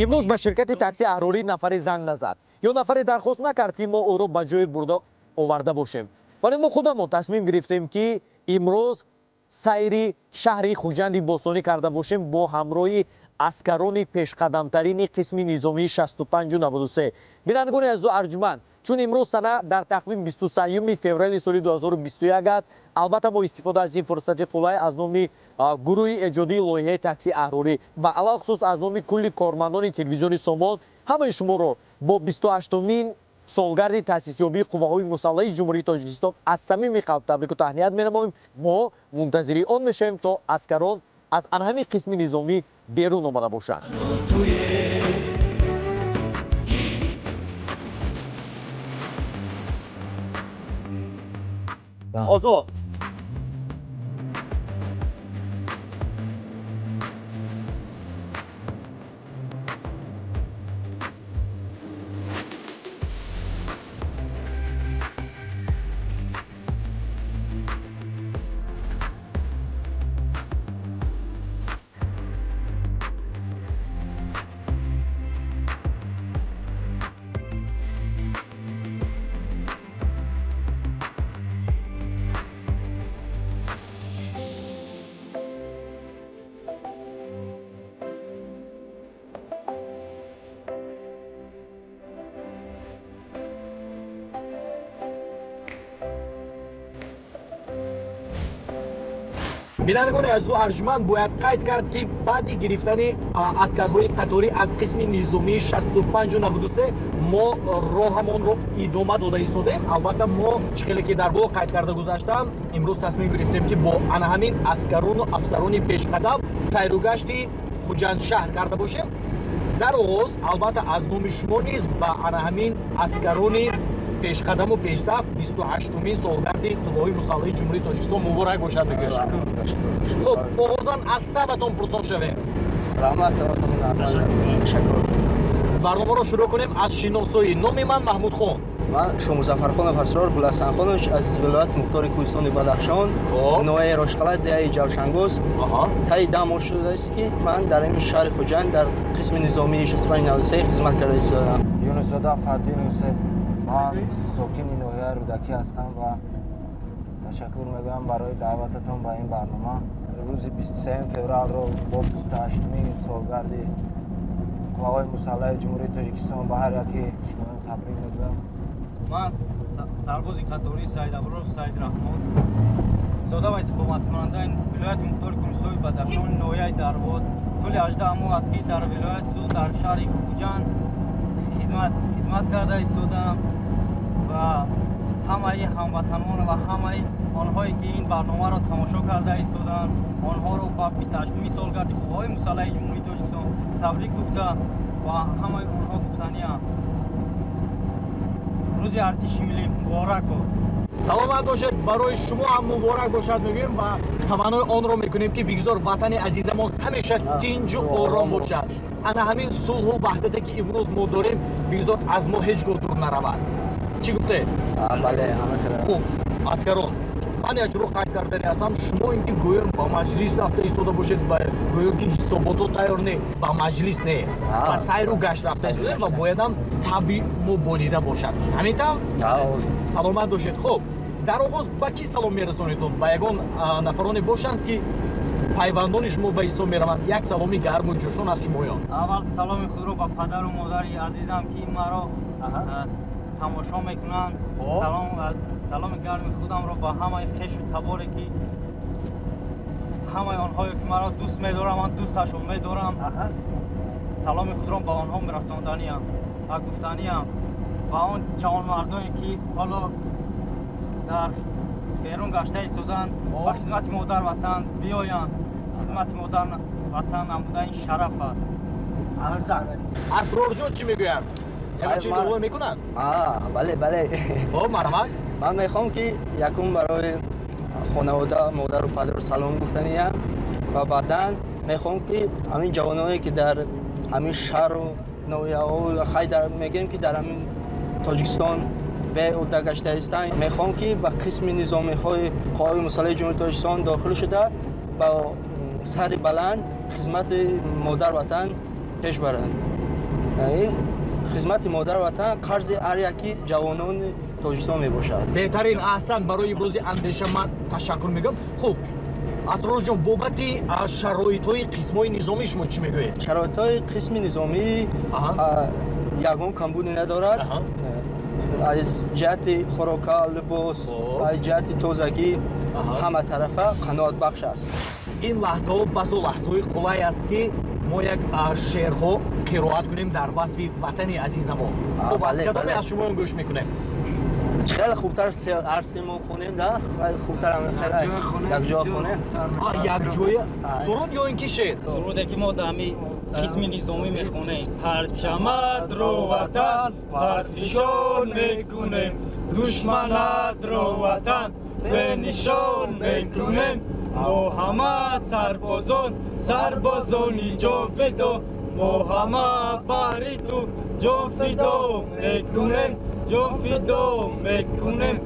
Имрӯз ба ширкати такси Аҳрорӣ нафаре занг назад ё нафаре дархост накард, ки мо ӯро ба ҷое бурда оварда бошем, вале мо худамон тасмим гирифтем, ки имрӯз сайри шаҳри Хуҷанди бостонӣ карда бошем бо ҳамроҳи аскарони пешқадамтарини қисми низомии 65-93. Бинандагони азизу арҷманд, чун имрӯз сана дар тақвим 23 феврали соли 2021 аст, албатта бо истифода аз ин фурсати қулай аз номи гурӯҳи эҷодии лоиҳаи такси Аҳрорӣ ва алалхусус аз номи кулли кормандони телевизиони Сомон ҳамаи шуморо бо 28-умин солгарди таъсисёбии қувваҳои мусаллаҳи Ҷумҳурии Тоҷикистон аз самими қалб табрику таҳният менамоем. Мо мунтазири он мешавем, то аскарон аз ан ҳамин қисми низомӣ берун омада бошанд. Озод. Бинандагони азизу арҷманд, бояд қайд кард, ки баъди гирифтани аскарҳои қаторӣ аз қисми низомии 65-93 мо роҳамонро идома дода истодаем. Албатта, мо чӣ хеле ки дар боло қайд карда гузаштам, имрӯз тасмим гирифтем, ки бо ана ҳамин аскарону афсарони пешқадам сайругашти Хуҷандшаҳр карда бошем. Дар оғоз, албатта, аз номи шумо низ ба ана ҳамин аскарони пешқадаму пешсаф 28-умин солгарди қувваҳои мусаллаҳи Ҷумҳурии Тоҷикистон муборак бошад мегӯям. Хуб, оғозан аз табатон пурсон шавем. Раҳмат, ташаккур. Барномаро шурӯъ кунем аз шиносоӣ. Номи ман Маҳмудхон. Ман Шомузафархонов Асрор Гуласанхонович, аз вилояти мухтори Кӯҳистони Бадахшон, ноҳияи Рошқала, деҳаи Ҷавшангоз. Таи 10 моҳ шудааст, ки ман дар ин шаҳри Хуҷанд дар қисми низомии 65-93 хизмат карда истодаам. Юнусзода Фардин Ҳусейн, ман сокини ноҳияи Рӯдакӣ ҳастам ва ташаккур мегӯям барои даъвататон ба ин барнома. Рӯзи 23 февралро бо 28-умин солгарди қувваҳои мусаллаҳи Ҷумҳурии Тоҷикистон ба ҳар яки шумо табрик мегӯям. Ман сарбози қатории Саидаброр Саидрахмон зода ва истиқоматкунандаи вилояти мухтори Кӯҳистони Бадахшон, ноҳияи Дарвоз. Тӯли 18 моҳ аст, ки дар вилояти Суғд, дар шаҳри Хуҷанд хизмат карда истодаам ва ҳамаи ҳамватанон ва ҳамаи онҳое, ки ин барномаро тамошо карда истодаанд, онҳоро ба 28-уми солгарди қувваҳои мусаллаҳи Ҷумҳурии Тоҷикистон табрик гуфта ва ҳамаи онҳо гуфтаниам: рӯзи артиши миллӣ муборак бод. Саломат бошед, барои шумо ҳам муборак бошад мегӯем ва таманнои онро мекунем, ки бигзор ватани азизамон ҳамеша тинҷу ором бошад. Ана ҳамин сулҳу ваҳдате, ки имрӯз мо дорем, бигзор аз мо ҳеҷ гоҳ дур наравад. Чӣ гуфтед? Бале, ҳама хел. Хуб, аскарон, ман як чиро қайд кардани ҳастам: шумо ин ки гӯё ба маҷлис рафта истода бошед ва гӯё ки ҳисобото тайёр не, ба маҷлис не, ба сайру гашт рафта истодаед ва боядам табъи муболида бошад. Ҳамин тавр? Саломат бошед. Хуб, дар оғоз ба кӣ салом мерасонедон? Ба ягон нафароне бошанд, ки пайвандони шумо ба ҳисоб мераванд, як саломи гарму ҷӯшон аз шумоён. Аввал саломи худро ба падару модари азизам, ки маро тамошо мекунанд. Саломи гарми худамро ба ҳамаи хешу таборе, ки ҳамаи онҳое, ки маро дӯст медоранд, ман дӯсташон медорам, саломи худро ба онҳо расонданиям ва гуфтаниям ба он ҷавонмардоне, ки ҳоло дар берун гашта истодаанд, ба хизмати модар ватан биёянд. Хизмати модар ватан намуда ин шараф аст. Аҳсан. Асрорҷон чӣ мегӯянд? Ягон чиз илова мекунанд? Бале, бале. Хуб, марҳамат. Ман мехоҳам, ки якум барои хонавода, модару падару салом гуфтаниям ва баъдан мехоҳам, ки ҳамин ҷавононе, ки дар ҳамин шаҳру ноҳияҳо, хай, мегӯем, ки дар ҳамин Тоҷикистон беуда гашта истанд, мехоҳам, ки ба қисми низомиҳои қувваҳои мусаллаҳи Ҷумҳурии Тоҷикистон дохил шуда, ба сари баланд хизмати модар ватан пеш баранд. Хизмати модар ватан қарзи ҳар яки ҷавонони Тоҷикистон мебошад. Беҳтарин, аҳсан, барои ибрози андеша ман ташаккур мегӯям. Хуб, Асрорҷон, бобати шароитҳои қисмҳои низомӣ шумо чӣ мегӯед? Шароитҳои қисми низомӣ ягон камбуде надорад. Аз ҷиҳати хӯрока, либос, аз ҷиҳати тозагӣ ҳаматарафа қаноатбахш аст. Ин лаҳзаҳо басо лаҳзаҳои қулай аст, ки мо як шеърҳо қироат кунем дар васфи ватани азизамон. Хуб, аз кадоме аз шумоён гӯш мекунем? Хеле хубтар ҳар се мо хонем, да, хубтар якҷоя хонем. Якҷоя суруд ё ин ки шеър? Суруде ки мо дар ҳами қисми низомӣ мехонем: парчаматро, ватан, парфишон мекунем, душманатро, ватан, бенишон мекунем. Мо ҳама сарбозон, сарбозони ҷонфидо, мо ҳама баҳри ту ҷонфидо мекунем, ҷонфидо мекунем.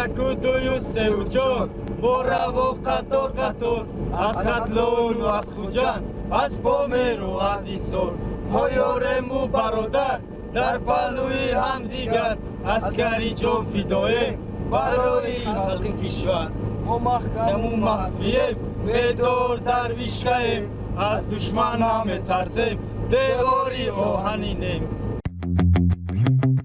Яку, дую, сеу, чор, мо раво қатор қатор, аз Хатлону аз Хуҷанд, аз Померу аз Ҳисор. Мо ёрему бародар дар паҳлӯи ҳамдигар, аскари ҷонфидоем барои халқи кишвар. Мо маҳкаму махфием, бедор дар вишкаем, аз душман наметарсем, девори оҳанинем.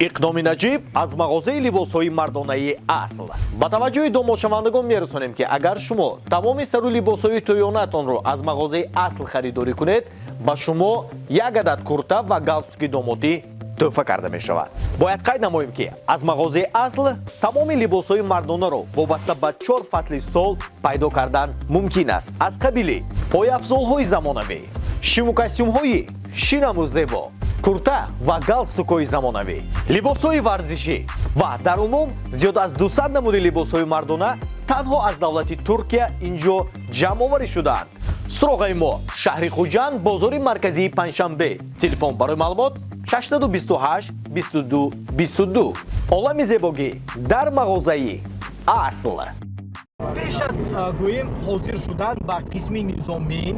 Иқдоми наҷиб аз мағозаи либосҳои мардонаи «Асл». Ба таваҷҷӯҳи домодшавандагон мерасонем, ки агар шумо тамоми сару либосҳои тӯёнатонро аз мағозаи «Асл» харидорӣ кунед, ба шумо як адад курта ва галстуки домотӣ тӯҳфа карда мешавад. Бояд қайд намоем, ки аз мағозаи «Асл» тамоми либосҳои мардонаро вобаста ба чор фасли сол пайдо кардан мумкин аст, аз қабили пойафзолҳои замонавӣ, шиму костюмҳои шинаму зебо, курта ва галстукҳои замонавӣ, либосҳои варзишӣ ва дар умум зиёд аз 200 намуди либосҳои мардона танҳо аз давлати Туркия инҷо ҷамъоварӣ шудаанд. Суроғаи мо: шаҳри Хуҷанд, бозори марказии Панҷшанбе. Телефон барои маълумот 628 22 22. Олами зебогӣ дар мағозаи «Асл». Пеш аз, гӯем, ҳозир шудан ба қисми низомӣ,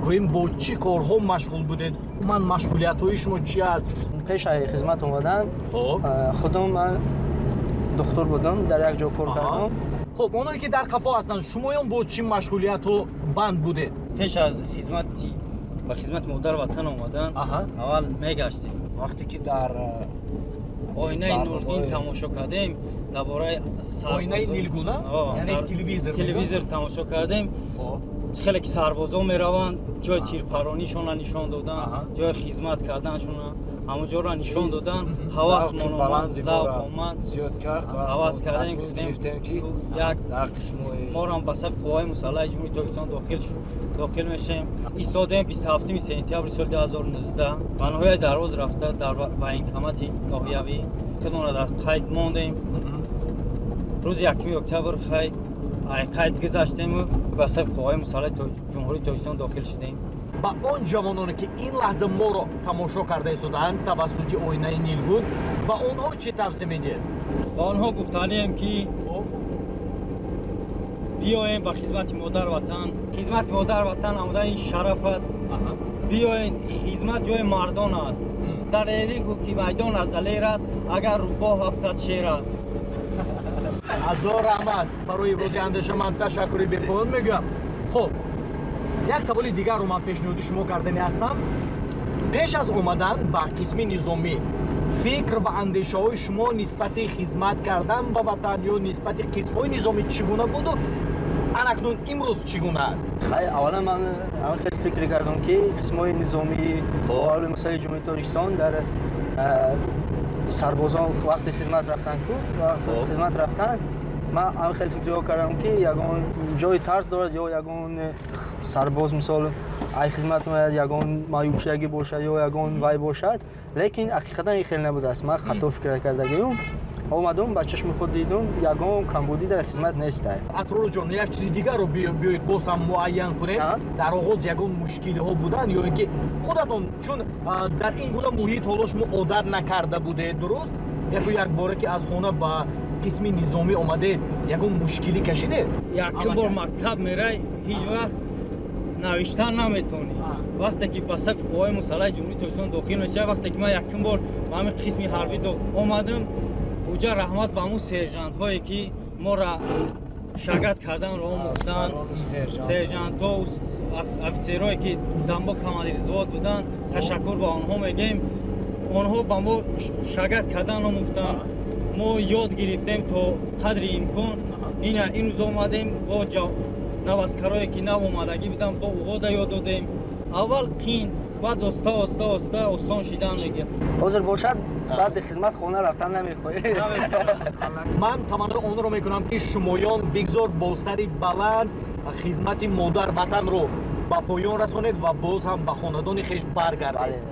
гӯем, бо чӣ корҳо машғул будед? Умуман, машғулиятҳои шумо чӣ аст? Пеш аз хизмат омадан худам ман духтур будам, дар як ҷо кор кардам. Хуб, оное ки дар қафо ҳастанд, шумоён бо чӣ машғулиятҳо банд будед? Пеш аз хизмати ба хизмати модар ватан омадан аввал мегаштем. Вақте ки дар оинаи нурдин тамошо кардем дар бораи Оинаи нилгуна, яъне телевизор? Телевизор тамошо кардем, хеле ки сарбозон мераванд, ҷои тирпаронишона нишон доданд, ҷои хизмат карданшона, ҳамон ҷоро нишон додан. Ҳавасмон омад, завқ омад. Зиёд кард. Ҳавас кардем, гуфтем ки як дар қисмҳои морам ба сафи қувваҳои мусаллаҳи Ҷумҳурии Тоҷикистон дохил мешавем. Истодем 27 сентябри соли 2019 ба ноҳияи Дарвоз рафта, дар военкомати ноҳиявӣ худмонро дар қайд мондем. Рӯзи 1 октябр хай қайд гузаштему ба сафи қувваҳои мусаллаҳи Ҷумҳурии Тоҷикистон дохил шудем. Ба он ҷавононе, ки ин лаҳза моро тамошо карда истодаанд тавассути оинаи нилгун, ба онҳо чӣ тавсия медиҳед? Ба онҳо гуфтанием, ки биёем ба хизмати модар ватан. Хизмати модар ватан намудан ин шараф аст. Биёен, хизмат ҷои мардон аст. Дар эрику ки майдон аст, далер аст, агар рӯбоҳ афтад, шер аст. Ҳазор раҳмат барои ибрози андеша, ман ташаккури бепоён мегӯям. Хуб, як саволи дигарро ман пешниҳоди шумо кардани ҳастам. Пеш аз омадан ба қисми низомӣ фикр ва андешаҳои шумо нисбати хизмат кардан ба ватан ё нисбати қисмҳои низомӣ чӣ гуна буду анакнун имрӯз чӣ гуна аст? Хай, аввалан ман аввал хеле фикр кардам, ки қисмҳои низомии қувваҳои мусаллаҳи Ҷумҳурии Тоҷикистон дар сарбозон вақти хизмат рафтан ку хизмат рафтан, ман аввал хеле фикрҳо кардам, ки ягон ҷои тарс дорад ё ягон сарбоз, мисол, ай хизмат меояд, ягон маъюбшавагӣ бошад ё ягон вай бошад. Лекин ҳақиқатан ин хеле набудааст, ман хато фикр кардагиюм. Омадум, ба чашми худ дидум, ягон камбудӣ дар хизмат нестай. Асрорҷон, як чизи дигарро биёед боз ҳам муайян кунем. Дар оғоз ягон мушкилиҳо буданд ё ин ки худатон, чун дар ин гуна муҳит ҳоло шумо одат накарда будед, дуруст? Яку якбора ки аз хона ба қисми низомӣ омадед, ягон мушкилӣ кашидед? Якум бор мактаб мерай, ҳеҷ вақт. Навиштан наметавонӣ. Вақте ки ба сафи қувваҳои мусаллаҳи Ҷумҳурии Тоҷикистон дохил мешавӣ, вақте ки ман якум бор ба ҳамин қисми ҳарбӣ омадам, уҷа раҳмат ба ҳамун сержантҳое, ки моро шагат карданро омӯхтанд, сержантҳо, офитсерое, ки дар мо командири взвод буданд, ташаккур ба онҳо мегӯем. Онҳо ба мо шагат кардан омӯхтанд, мо ёд гирифтем то қадри имкон. Ина ин рӯз омадем, бо наваскарое, ки нав омадагӣ буданд, бо уғода ёд додем. Аввал қин, баъд оста оста оста осон шидан мегирад. Ҳозир бошад, баъди хизмат хона рафтан намехоҳӣ. Ман таманнои онро мекунам, ки шумоён бигзор бо сари баланд хизмати модар ватанро ба поён расонед ва боз ҳам ба хонадони хеш баргардед.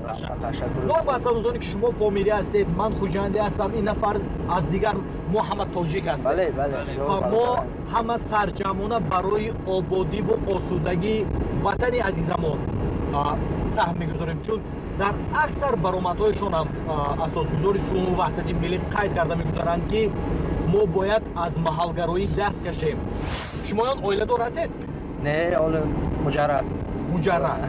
Ташаккур. Новобаста аз оне ки шумо помирӣ ҳастед, ман хуҷандӣ ҳастам, ин нафар аз дигар, мо ҳама тоҷик ҳастем ва мо ҳама сарҷамъона барои ободиву осудагии ватани азизамон саҳм мегузорем, чун дар аксар баромадҳояшон ҳам асосгузори сулҳу ваҳдати миллӣ қайд карда мегузаранд, ки мо бояд аз маҳалгароӣ даст кашем. Шумоён оиладор ҳастед? Не, ҳоло муҷаррад. Муҷаррад.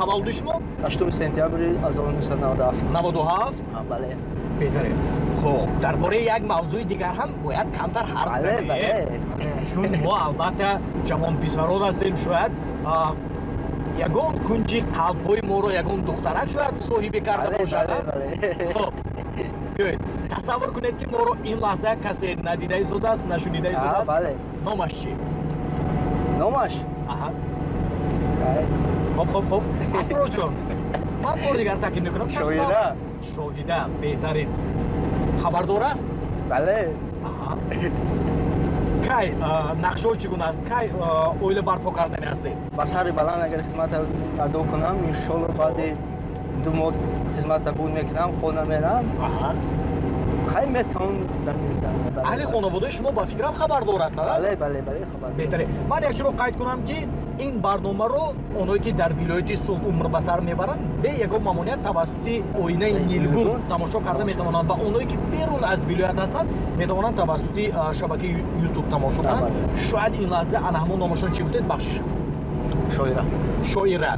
Таваллуди шумо? 8 сентябри 1997. 97? Бале. Беҳтарин. Хуб, дар бораи як мавзӯи дигар ҳам бояд камтар ҳарф занем, чун мо албатта ҷавонписарон ҳастем. Шояд ягон кунҷи қалбҳои моро ягон духтарак шояд соҳибе карда бошад. Хуб, биёед, тасаввур кунед, ки моро ин лаҳза касе надида истодааст, нашунида истодааст. Номаш чӣ? Номаш? Хоб, хоб, хоб, Асрорҷон, ман бори дигар таъкид мекунам. Шоира. Шоҳида, беҳтарин. Хабардор аст? Бале. Кай нақшаҳо чӣ гуна аст? Кай оила барпо кардани ҳастед? Ба сари баланд агар хизмат адо кунам, иншолло, баъди 2 моҳ хизмата буд мекунам, хона мерам. Хай, метавон. Аҳли хонаводаи шумо, ба фикрам, хабардор ҳастанд? Бале, хабар. Беҳтарин. Ман як чиро қайд кунам, ки ин барномаро онҳое, ки дар вилояти Суғд умр ба сар мебаранд, бе ягон мамоният тавассути оинаи нилгун тамошо карда метавонанд ва онҳое, ки берун аз вилоят ҳастанд, метавонанд тавассути шабакаи Ютуб тамошо кунанд. Шояд ин лаҳза ана ҳамон номашон чӣ гуфтед, бахшиш? Шоира. Шоира.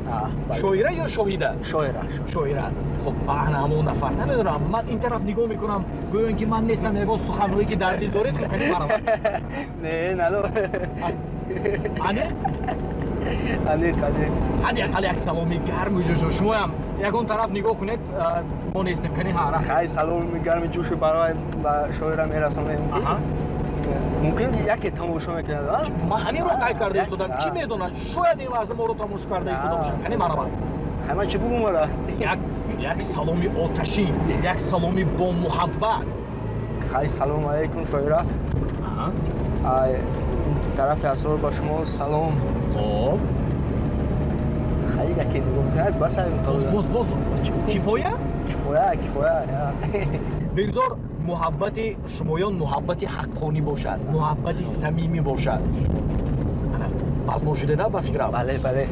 Шоира ё Шоҳида? Шоира. Шоира. Хуб, ана ҳамон нафар, намедонам, ман ин тараф нигоҳ мекунам, гӯё ин ки ман нестам. Ягон суханҳое, ки дар дил доред, кани барам. Не, надо. Аниқ? Аниқ, аниқ. Ҳадди ақал як саломи гарму ҷӯшо. Шумоям ягон тараф нигоҳ кунед, мо нестем. Кани, ҳа, рафт. Хай, саломи гарми ҷӯшу барои ба шоира мерасонем. Мумкин яке тамошо мекунад. Ман ҳаминро қайд карда истодам. Кӣ медонад, шояд ин лаҳза моро тамошо карда истода бошад. Кани, марҳамат. Ҳама чӣ бугум мара? Як саломи оташин, як саломи бомуҳаббат. Хай, салому алайкум, шоира. Тарафи Асрор ба шумо салом. Хоб. Хай, яке нигоҳ мекунад, бас. Боз, боз, боз, кифоя. Кифоя, кифоя. Бигзор муҳаббати шумоён муҳаббати ҳаққонӣ бошад, муҳаббати самимӣ бошад. Базмо шудеда, ба фикрам? Бале.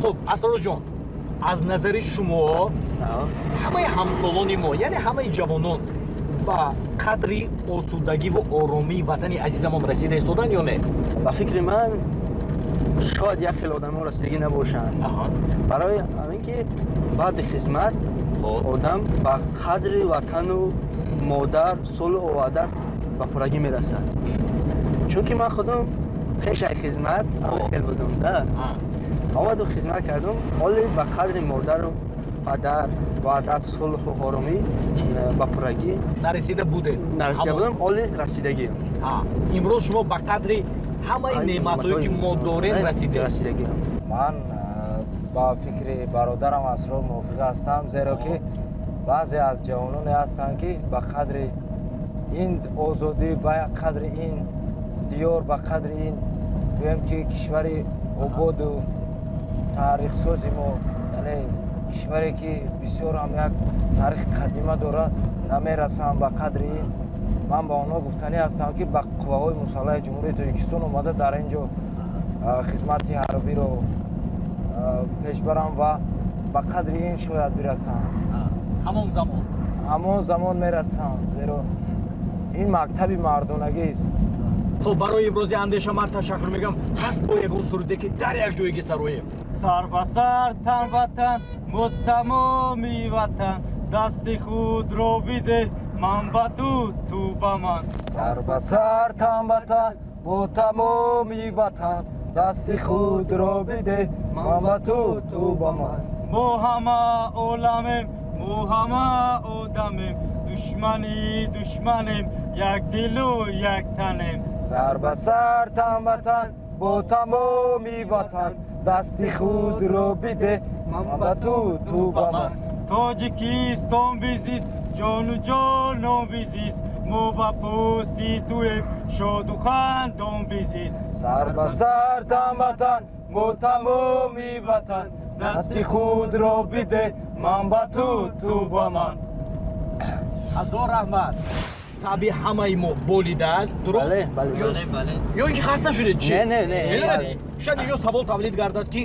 Хуб, Асрорҷон, аз назари шумо ҳамаи ҳамсолони мо, яъне ҳамаи ҷавонон ба қадри осудагиву оромии ватани азизамон расида истоданд ё не? Ба фикри ман, шояд як хел одамон расидагӣ набошанд, барои ҳамин ки баъди хизмат одам ба қадри ватану модар, сулҳу ваҳдат ба пуррагӣ мерасад, чунки ман худам хешаи хизмат ҳамин хел будам да. Омаду хизмат кардум, ҳоле ба қадри модару падар, ваҳдат, сулҳу оромӣ ба пуррагӣ нарасида будед. Нарасида будам, ҳоле расидагиам. Имрӯз шумо ба қадри ҳамаи неъматҳое, ки мо дорем, расидед. Расидагиам. Ман ба фикри бародарам Асрор мувофиқ ҳастам, зеро ки баъзе аз ҷавононе ҳастанд, ки ба қадри ин озодӣ, ба қадри ин диёр, ба қадри ин, гӯем ки, кишвари ободу таърихсози мо, яъне кишваре, ки бисёр ҳам як таърихи қадима дорад, намерасанд ба қадри ин. Ман ба онҳо гуфтанӣ ҳастам, ки ба қувваҳои мусаллаҳи Ҷумҳурии Тоҷикистон омада, дар ин ҷо хизмати ҳарбиро пеш баранд ва ба қадри ин шояд бирасанд. Ҳамон замон. Ҳамон замон мерасанд, зеро ин мактаби мардонагист. Хуб, барои ибрози андеша ман ташаккур мегӯям. Ҳаст бо ягон суруде, ки дар як ҷойги сароем? Сар ба сар, тан ба тан, бо тамоми ватан, дасти худро бидеҳ, ман ба ту, ту ба ман. Сар ба сар, тан ба тан, бо тамоми ватан, дасти худро бидеҳ, ман ба ту, ту ба ман. Мо ҳама оламем, мо ҳама одамем, душмани душманем, як дилу як танем. Сар ба сар, тан ба тан, бо тамоми ватан, дасти худро бидеҳ, ман ба ту, ту ба ман. Тоҷикистон бизист, ҷону ҷонон бизист, мо ба пӯсти туем, шоду хандон бизист. Сар ба сар, тан ба тан, бо тамоми ватан, дасти худро бидеҳ, ман ба ту, ту ба ман. Ҳазор раҳмат. Таби ҳамаи мо болидааст, дуруст? Бале, бале. Бале. Ё ин ки хаста шудед, чӣ? Не, не, не. Медонед, шояд инҷо савол тавлид гардад, ки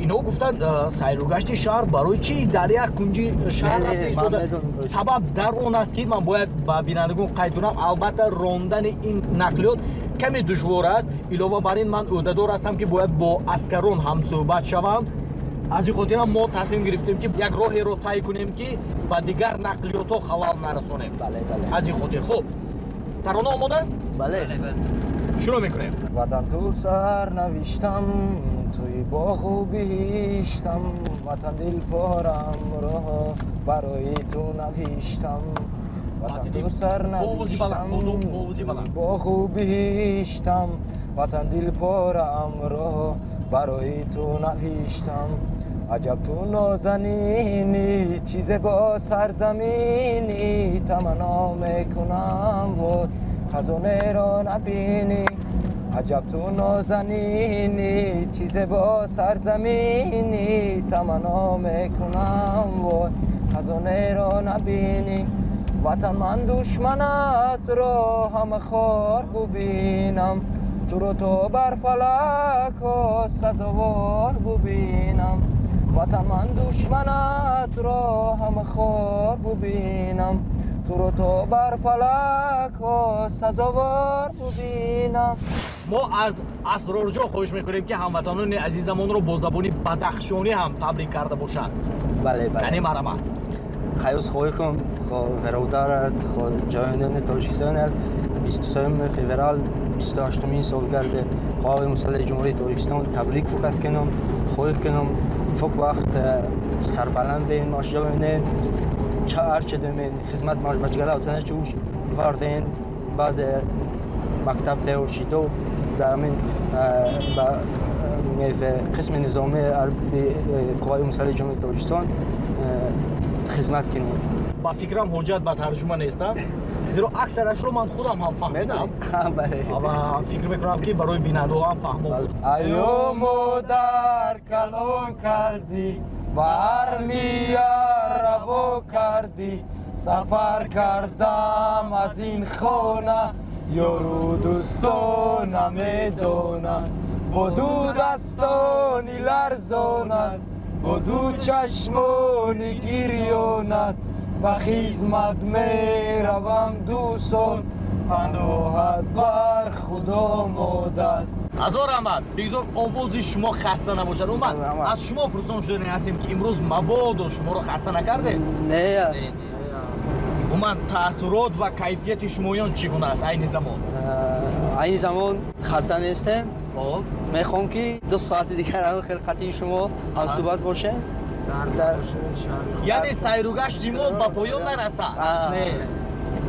ино гуфтанд, сайру гашти шаҳр барои чӣ дар як кунҷи шаҳр Не, не, рафта ман истода? медонам. Сабаб дар он аст, ки ман бояд ба бинандагон қайд кунам, албатта, рондани ин нақлиёт каме душвор аст. Илова бар ин, ман ӯҳдадор ҳастам, ки бояд бо аскарон ҳамсӯҳбат шавам. Аз ин хотирам мо тасмим гирифтем, ки як роҳеро тай кунем, ки ба дигар нақлиётҳо халал нарасонем. Бале, бале. Аз ин хотир, хуб, тарона омода? Бале. Шурӯъ мекунем. Ватан, ту сарнавиштам, туи боғу биҳиштам, ватан, дилпорамро барои ту навиштам, ватан, ту сарнавиштам, боғу биҳиштам, ватан, дилпораамро барои ту навиштам. Аҷаб ту нозанинӣ, чизе бо сарзаминӣ, таманно мекунам, вой, хазонеро набинӣ. Аҷаб ту нозанинӣ, чизе бо сарзаминӣ, таманно мекунам, вой, хазонеро набинӣ. Ватан, ман душманатро ҳама хор бубинам, туро то бар фалакҳо сазовор бубинам. Ватан, ман душманатро ҳама хор бубинам, туро то бар фалакҳо сазовор бубинам. Мо аз Асрорҷон хоҳиш мекунем, ки ҳамватанони азизамонро бо забони бадахшонӣ ҳам табрик карда бошанд. Бале, бале. Яъне марҳамат. Хайрус хоҳикум, бародарат, ҷавонони Тоҷикистон, 23 феврал, 28-умин солгарди Қувваҳои мусаллаҳи Ҷумҳурии Тоҷикистон табрик фукат кунам. Хоҳиш кунам, фук вақт сарбаланд машҷавоне, ҳарче демен хизмат маш бачгала чуш варден, баъд мактаб тайёр шидо, дар ҳамин ба қисми низомии Қувваҳои мусаллаҳи Ҷумҳурии Тоҷикистон хизмат кунем. Ба фикрам, ҳоҷат ба тарҷума нестам, зеро аксарашро ман худам ҳам фаҳмидам ва фикр мекунам, ки барои бинандаҳо ҳам фаҳмо буд. Аё модар, калон кардӣ, ба армия раво кардӣ, сафар кардам аз ин хона, ёру дӯсто намедонам, бо ду дастони ларзонат, бо ду чашмони гирёнат ба хизмат меравам. Дӯстон, паноҳат бар Худо, модар. Ҳазор раҳмат. Бигзор овози шумо хаста набошад. Умуман, аз шумо пурсон шудани ҳастем, ки имрӯз мабодо шуморо хаста накардем? Не. Умуман, таассурот ва кайфияти шумоён чӣ гуна аст айни замон? Айни замон хаста нестем. Мехоҳам, ки 2 соати дигар ҳам хеле қатъи шумо ҳамсӯҳбат бошем. Яъне сайругашти мо ба поён нарасад?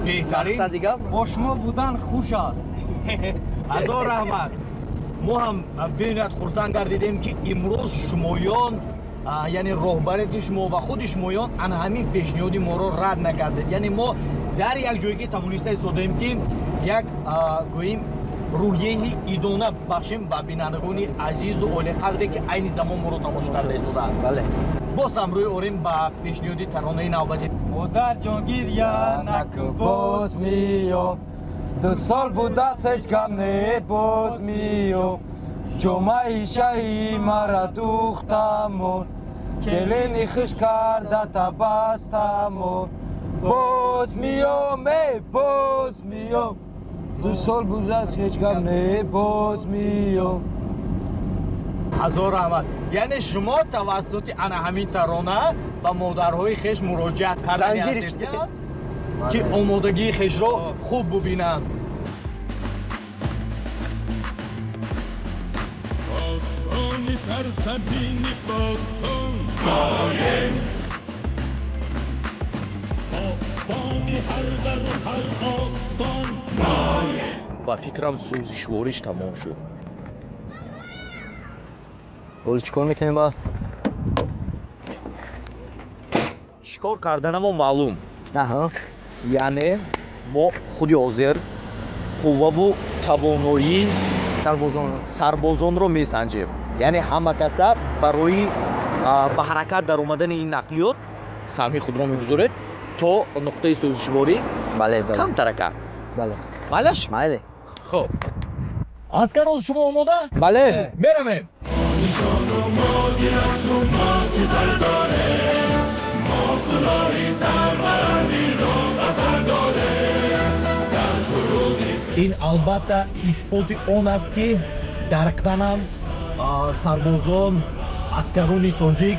Беҳтарин. Мақсади гап. Бо шумо будан хуш аст. Ҳазор раҳмат. Мо ҳам бениҳоят хурсанд гардидем, ки имрӯз шумоён, яъне роҳбарияти шумо ва худи шумоён ана ҳамин пешниҳоди моро рад накардед. Яъне мо дар як ҷойгӣ тавониста истодаем, ки як, гӯем, рӯҳияи идона бахшем ба бинандагони азизу олиқадре, ки айни замон моро тамошо карда истодаанд. Бале. Боз ҳам рӯй орем ба пешниҳоди таронаи навбатӣ. Модар ҷон, гиря наку, боз миём. 2 сол будааст, ҳеҷ гап не, боз миём. Ҷомаи шаҳи мара духтамон, келини хуш карда табастамон. Боз миём, э, боз миём. 2 сол гузашт, ҳеҷ гап не, боз меём. Ҳазор раҳмат. Яъне шумо тавассути ана ҳамин тарона ба модарҳои хеш муроҷиат кардани Зангир. ҳастед, ки омодагии хешро хуб бубинанд. Посбони сарзамини бостон моем, посбони ҳар дару ҳар остон моем. Ба фикрам, сӯзишвориш тамом шуд. Ҳоло чӣ кор мекунем баъд? Чӣ кор карданамо маълум. Аҳа. Яъне мо худи ҳозир қувваву тавоноии сарбозон сарбозонро месанҷем. Яъне ҳама каса барои ба ҳаракат даромадани ин нақлиёт саҳми худро мегузоред то нуқтаи сӯзишворӣ. Бале, бале. Камтарака. Бале. Майлаш? Майли. Хуб, аскарон, шумо омода? Бале. Меравем. Нишону мо дирахшу мо ситар дорем, мо кулоҳи сарбаландиро ба сар дорем, дар фуруғи Ин албатта исботи он аст, ки дарктанам сарбозон, аскарони тоҷик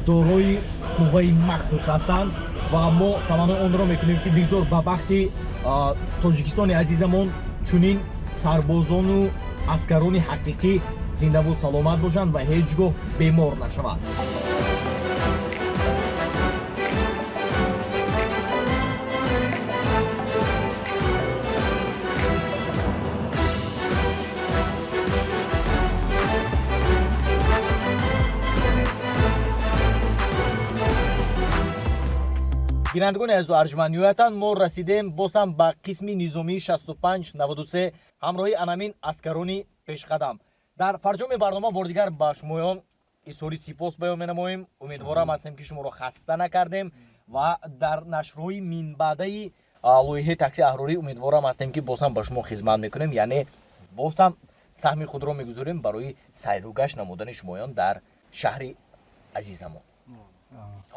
дорои қувваи махсус ҳастанд ва мо таманнои онро мекунем, ки бигзор ба бахти Тоҷикистони азизамон чунин сарбозону аскарони ҳақиқӣ зиндаву саломат бошанд ва ҳеҷ гоҳ бемор нашаванд. Бинандагони азизу арҷманд, ниҳоятан мо расидем боз ҳам ба қисми низомии 6593 ҳамроҳи анамин аскарони пешқадам. Дар фарҷоми барнома бори дигар ба шумоён изҳори сипос баён менамоем. Умедворам ҳастем, ки шуморо хаста накардем ва дар нашрҳои минбаъдаи лоиҳаи Такси Аҳрорӣ умедворам ҳастем, ки боз ҳам ба шумо хизмат мекунем, яъне боз ҳам саҳми худро мегузорем барои сайру гашт намудани шумоён дар шаҳри азизамон.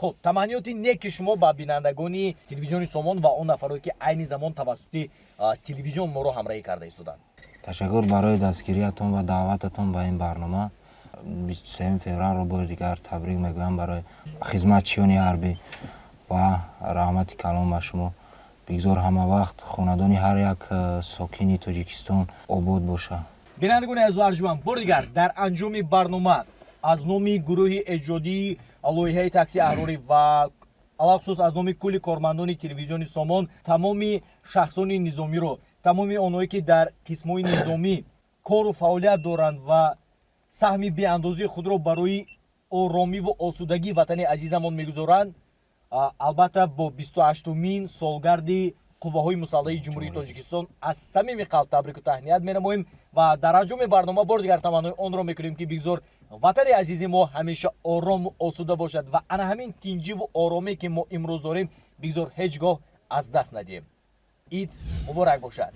Хуб, таманниёти неки шумо ба бинандагони телевизиони Сомон ва он нафарое, ки айни замон тавассути телевизион моро ҳамроҳӣ карда истоданд. Ташаккур барои дастгириятон ва даъвататон ба ин барнома. 23 февралро бори дигар табрик мегӯям барои хизматчиёни ҳарбӣ ва раҳмати калон ба шумо. Бигзор ҳама вақт хонадони ҳар як сокини Тоҷикистон обод бошад. Бинандагони азизу арҷманд, бори дигар дар анҷоми барнома аз номи гурӯҳи эҷодии лоиҳаи Такси Аҳрорӣ ва алахусус аз номи кулли кормандони телевизиони Сомон тамоми шахсони низомиро, тамоми онҳое, ки дар қисмҳои низомӣ кору фаъолият доранд ва саҳми беандозии худро барои оромиву осудагии ватани азизамон мегузоранд, албатта бо 28-умин солгарди Қувваҳои мусаллаҳи Ҷумҳурии Тоҷикистон аз самими қалб табрику таҳният менамоем ва дар анҷоми барнома бори дигар таманнои онро мекунем, ки бигзор ватани азизи мо ҳамеша орому осуда бошад ва ана ҳамин тинҷиву оромие, ки мо имрӯз дорем, бигзор ҳеҷ гоҳ аз даст надиҳем. Ид муборак бошад!